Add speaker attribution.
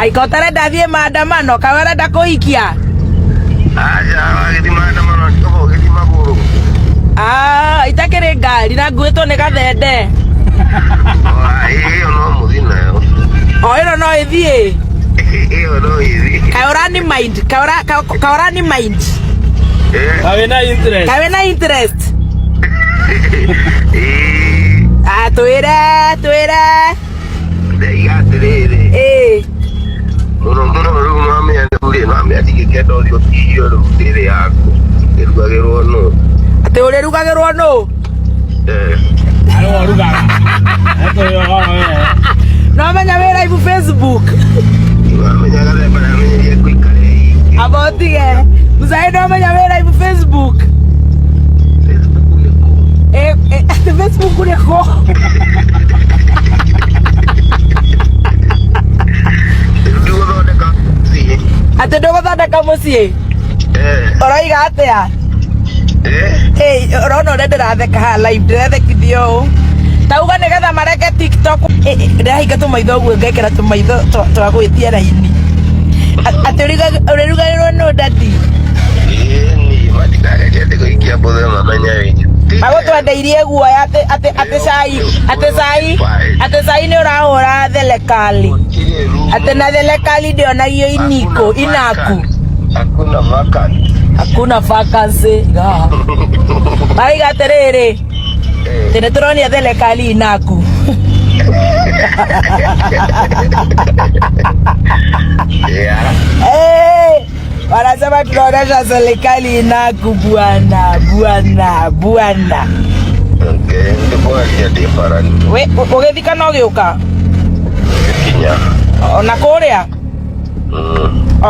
Speaker 1: Aika ũtarenda thiĩ maandamano kawe ũrenda kũhikia?
Speaker 2: Aca wagĩthiĩ maandamano ũguo ũgĩthiĩ magũrũ.
Speaker 1: Ah, itakĩrĩ ngari na nguĩtwo nĩ gathende.
Speaker 2: Ĩyo no mũthiĩ nayo.
Speaker 1: O ĩno no ĩthiĩ.
Speaker 2: Ĩyo no ĩthiĩ.
Speaker 1: Kaĩ ũrani mind, kaĩ ũra- kaĩ ũrani mind.
Speaker 2: Eh?
Speaker 3: Kaĩ wĩna interest.
Speaker 1: Kaĩ wĩna interest.
Speaker 2: Ĩĩ.
Speaker 1: Ah, twĩre, twĩre.
Speaker 2: Ndaiga atĩrĩrĩ.
Speaker 1: Ĩĩ.
Speaker 2: Mũno mũno rĩu nwamenya rĩu rĩ nwamenya ndingĩkenda ũthiĩ ũtihio rĩu ndĩrĩ yaku ĩrugagĩrwo nũ.
Speaker 1: Atĩ ũrĩrugagĩrwo nũ?
Speaker 2: Eh.
Speaker 3: Arĩ we ũrugaga. Etũĩ ũhoro we.
Speaker 1: No menya wĩ live Facebook.
Speaker 2: Nwamenya gathemba namenyerie kũikara ĩ.
Speaker 1: Amba ũtige. Mzai no menya wĩ live Facebook.
Speaker 2: Facebook nĩ kũ?
Speaker 1: Eh, eh, atĩ Facebook nĩ kũ?
Speaker 2: Rĩu ndigũthondeka mũciĩ.
Speaker 1: Atĩ ndũgũthondeka mũciĩ?
Speaker 2: Eh.
Speaker 1: Ũroiga atĩa?
Speaker 2: Eh.
Speaker 1: Hey, ũrona ũrĩa ndĩratheka haha live ndĩrathekithio ũũ tauga nĩgetha mareke TikTok. Eh, eh, ndĩrahinga tũmaitho ũguo ngekĩra tũmaitho twa gwĩtia raini. Atĩ ũrĩrugagĩrwo nũ dadi?
Speaker 2: Ĩni matikagerie atĩ kũhikia mbũthĩ mamenye wĩnyũ.
Speaker 1: Magũtwendeirie guoya atĩ atĩ atĩ cai atĩ cai atĩ cai nĩ ũrahũra thelekali atĩ na thelekali ndĩonagio iniko inaku.
Speaker 2: Hakuna vacant.
Speaker 1: Hakuna vacancy gaha maraiga atĩrĩrĩ atĩ nĩ tũronia thelekali inaku.
Speaker 2: Yeah.
Speaker 1: Hey, wanasema tunaonesha serikali inaku bwana bwana bwana.
Speaker 2: Okay, ndikwaria ndĩ barani.
Speaker 1: We ũgĩthika no gĩũka
Speaker 2: Kinya.
Speaker 1: ona kũrĩa.
Speaker 2: Mm.